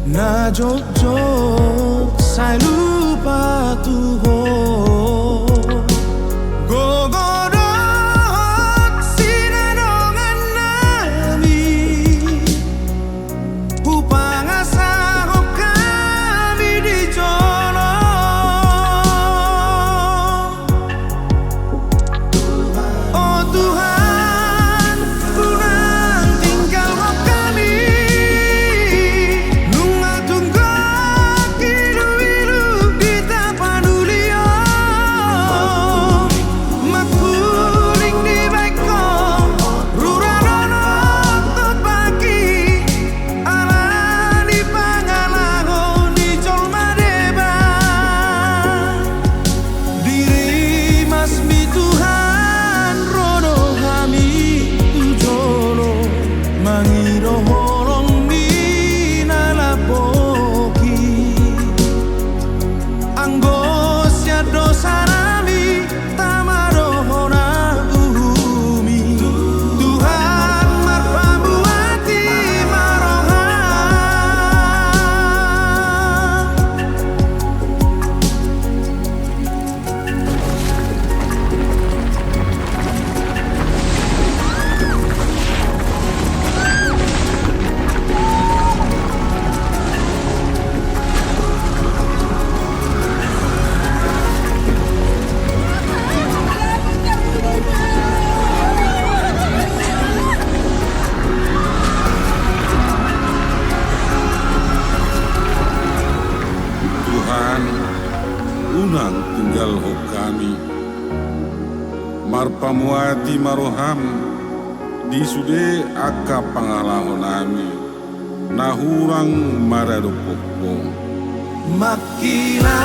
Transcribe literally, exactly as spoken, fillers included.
Na jotjot sai lupa tu Ho. Gogo dohot sinadongan nami, hupangasahon hami di jolo. O Tuhan, unang tinggalhon hami. Nunga tung gok iluilu di tapanuli on. Manghuling dibahen Ho rura dohot tombak i, ala ni pangalaho ni jolma deba. Dirimasmi Tuhan, ro do hami tu jolo, mangido holongmi na lapok i. Anggo sian dosanami tama do hona uhumi. Tuhan, marpamuati ma roham. Tuhan, unang tinggalhon hami. Marpamuati ma roham di sude angka pangalahonami na hurang maradophon Ho. Mangkila